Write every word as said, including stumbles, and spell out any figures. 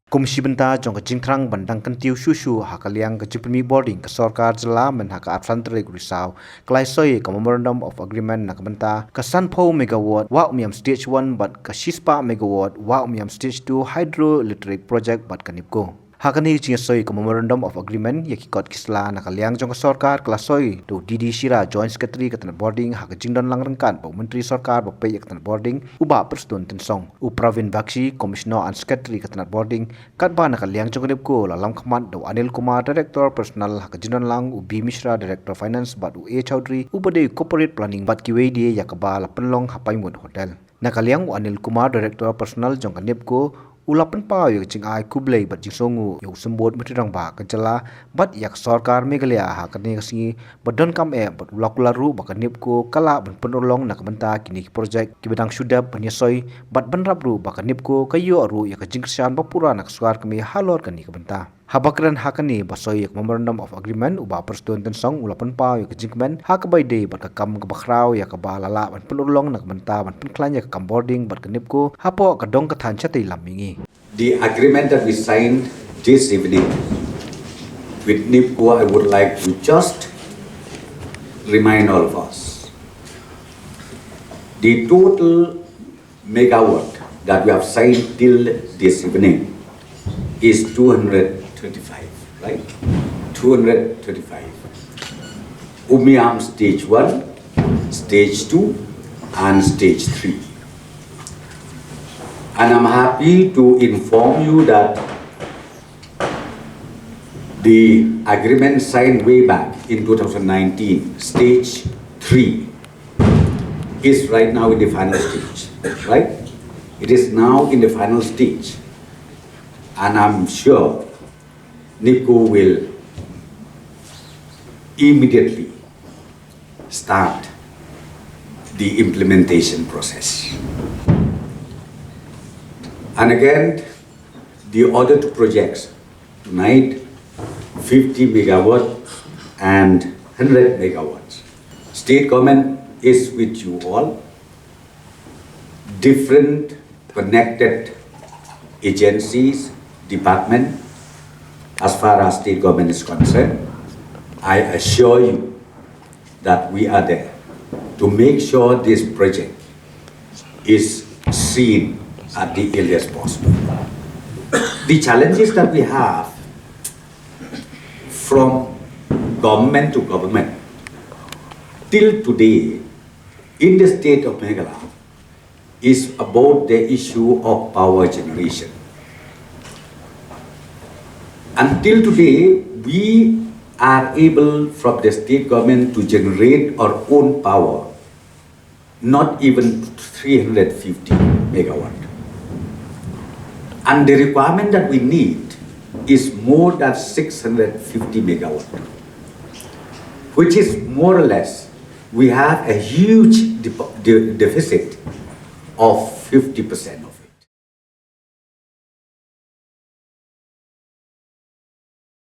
Kum shi bynta jong ka jingthrang ban dang kyntiew shuh shuh ha ka liang ka jingpynmih bording, ka sorkar jylla mynhynnin ha ka arphew san tarik Risaw ka la soi ka Memorandum of Agreement na ka bynta ka sanphew megawatt Wah Umiam Stage one bad ka shispah megawatt Wah Umiam Stage two Hydroelectric Project bad ka NEEPCO. Ha kane ka jingsoi ka Memorandum of Agreement ïa ki kot ki sla na ka liang jong ka sorkar ka la soi da u D D Shira, Joint Secretary ka tnat bording, ha ka jingdon lang ryngkat bad u Myntri Sorkar ba peit ïa ka tnat bording, u Bah Prestone Tynsong, u Pravin Bakshi, Commissioner and Secretary ka tnat bording, katba na ka liang jong ka NEEPCO la lam khmat da u Anil Kumar, Director Personnel, ha ka jingdon lang u B Mishra, Director Finance, bad u A Chaudhary uba dei Corporate Planning, bad kiwei de ïa kaba la pynlong ha Pinewood Hotel. Na ka liang u Anil Kumar, Director Personnel jong ka NEEPCO, u la pynpaw ïa ka jingai khublei bad jingsngewnguh ïa u Symbud Myntri Rangbah ka jylla bad ïa ka sorkar Meghalaya ha kane ka sngi ba donkam eh, bad u la kular ruh ba ka NEEPCO ka lah ban pynurlong na ka bynta kine ki projek kiba dang shu dep ban ïasoi, bad bynrap ruh ba ka NEEPCO ka ïoh ruh ïa ka jingkyrshan ba pura na ka sorkar kmie halor kane ka bynta. Haba kren ha kane ba soi ïa ka Memorandum of Agreement, u Bah Prestone Tynsong u la pynpaw ïa ka jingkmen ha kaba ïadei bad ka kam kaba khraw ïa kaba la lah ban pynurlong na ka bynta ban pynkhlaiñ ïa ka kam bording bad ka NEEPCO hapoh ka dong ka thaiñ shatei lam mihngi. The agreement that we signed this evening with NEEPCO, I would like to just remind all of us, the total megawatt that we have signed till this evening is two hundred thirty-five, right? Two hundred thirty-five. Umiam stage one, stage two, and stage three. And I'm happy to inform you that the agreement signed way back in two thousand nineteen, stage three, is right now in the final stage, right? It is now in the final stage. And I'm sure NEEPCO will immediately start the implementation process. And again, the other two projects tonight, fifty megawatt and hundred megawatts. State government is with you all. Different connected agencies, department, as far as state government is concerned, I assure you that we are there to make sure this project is seen at the earliest possible. The challenges that we have from government to government till today in the state of Meghalaya is about the issue of power generation. Until today, we are able from the state government to generate our own power, not even three hundred fifty megawatt. And the requirement that we need is more than six hundred fifty megawatt, which is more or less, we have a huge depo- de- deficit of fifty percent.